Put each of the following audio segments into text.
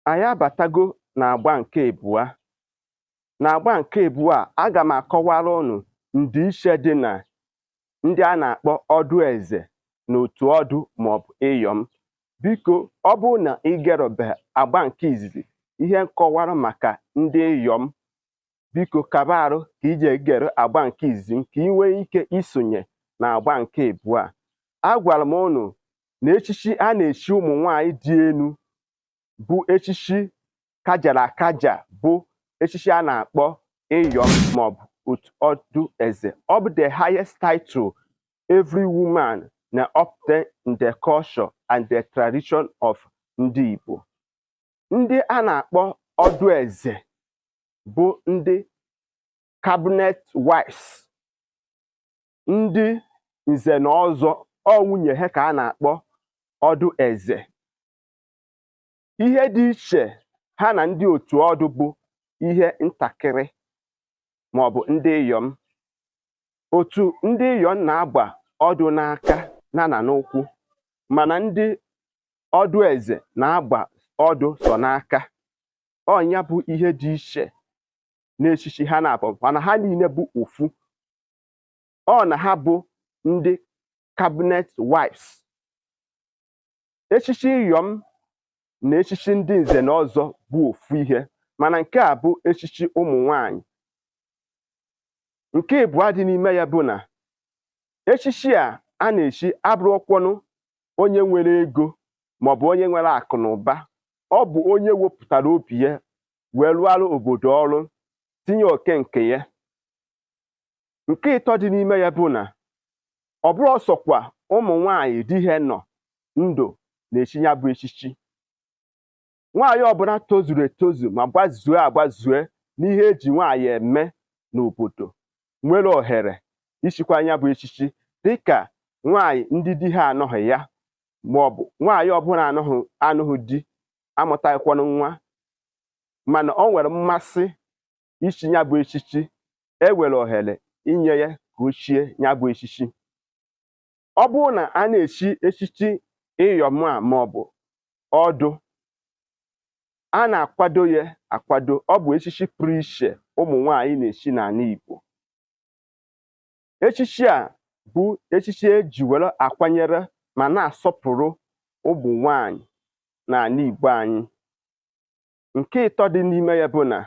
Anyị abatago n'agba nke ịbụa. N'agba nke ịbụa a, aga m akọwara ụnụ ndịiche dị na ndị a na-akpọ ọdụ eze na otu ọdụ maọbụ ịyọm. Biko, ọ bụrụ na ị gerọbe agba nke izizi ihe nkọwara maka ndị ịyọm, biko kaba arụ ka ije gere agba nke izizi m ka ị nwee ike isonye na agba nke ịbụa. Agwara m ụnụ na echichi a na-echi ụmụ nwaanyị dị elu bụ echichi kajara akaja, bụ echichi a na-akpọ ịyọm maọbụ otu ọdụ eze. Ọ bụ the highest title every woman na obtain in the culture and the tradition of ndị Igbo. Ndị a na-akpọ ọdụ eze bụ ndị cabinet wives, ndị nze na ọzọ. Ọ nwunye ha ka a na-akpọ ọdụ eze. Ihe dị iche ha na ndị otu ọdụ bụ ihe ntakịrị maọbụ ndị ịyọm. Otu ndị ịyọm na-agba ọdụ n'aka na na n'ụkwụ, mana ndị ọdụ eze na-agba ọdụ sọ n'aka. Ọ ya bụ ihe dị iche n'echichi ha na-abụ, mana ha niile bụ ofu. Ọ na ha bụ ndị cabinet wives. Echichi ịyọm na echichi ndị nze na ọzọ bụ ofu ihe, mana nke a bụ echichi ụmụ nwanyị. Nke ịbụọ dị n'ime ya bụ na echichi a a na-echi abụrụkwanụ onye nwere ego maọbụ onye nwere akụ na ụba. Ọ bụ onye wepụtara obi ya wee rụọrụ obodo ọrụ, tinye oke nke ya. Nke ịtọ dị n'ime ya bụ na ọ bụrụ sọkwa ụmụ nwanyị di ha nọ ndụ na-echi ya bụ echichi. Nwaanyị ọbụla tozuru etozu ma gbazue agbazue n'ihe eji nwaanyị eme n'obodo nwere ohere ichikwa ya bụ echichi, dịka nwaanyị ndị di ha anọghị ya maọbụ nwaanyị ọbụla anụghị di, amụtaghịkwanụ nwa, mana o nwere mmasị ichi ya bụ echichi, e nwere ohere inye ya ka o chie ya bụ echichi. Ọ bụrụ na a na-echi echichi ịyọm a maọbụ ọdụ, a na-akwado ya akwado. Ọ bụ echichi pụrụ iche ụmụ nwaanyị na-echi n'ala Igbo. Echichi a bụ echichi eji were akwanyere ma na-asọpụrụ ụmụ nwaanyị n'ala Igbo anyị. Nke ịtọ dị n'ime ya bụ na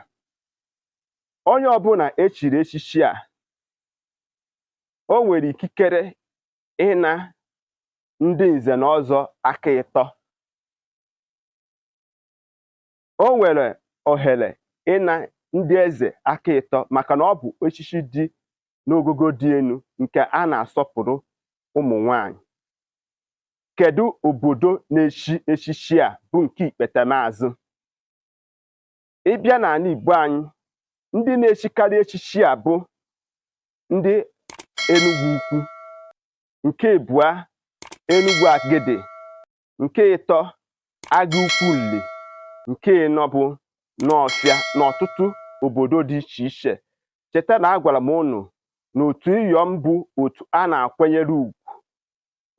onye ọbụla echiri echichi a, o nwere ikikere ịna ndị nze na ọzọ aka ịtọ. O nwere ohere ịna ndị eze aka ịtọ, maka na ọ bụ echichi dị n'ogogo dị elu nke a na-asọpụrụ ụmụ nwanyị. Kedu obodo na-echi echichi a bụ nke ikpetemazụ? Ị bịa n'ala Igbo anyị, ndị na-echikarị echichi a bụ ndị Enugwu Ukwu, nke ịbụa Enugwu Agidi, nke ịtọ Agụ Ukwu Nli, nke ịnọ bụ Nọọfịa na ọtụtụ obodo dị iche iche. Cheta na agwara m ụnụ na otu ịyọm bụ otu a na-akwanyere ugwu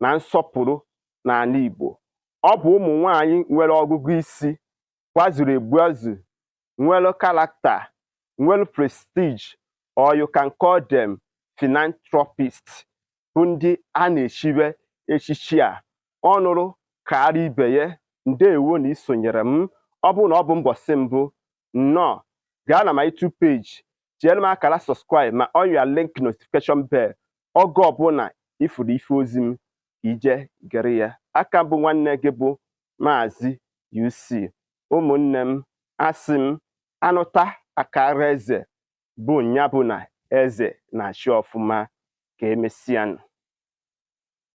na nsọpụrụ n'ala Igbo. Ọ bụ ụmụ nwanyị nwere ọgụgụ isi, gbazuru egbuazu, nwere character, nwere prestige, or you can call them philanthropists, bụ ndị a na-echiwe echichi a. Ọ nụrụ kaara ibe ya. Ndeewo na isonyere m. Ọ bụrụ na ọ bụ mbọsị mbụ, nnọọ, gaa na my YouTube page, tinyere m akara subscribe ma on your link notification bell. Oge ọbụla ifuru ife ozi m, ka ije gere ya. Aka bụ nwanne gị bụ Maazị UC. Ụmụnne m, asị m anụta akara eze bụ nya bụ na eze na-achị ọfụma. Ka emesịanụ.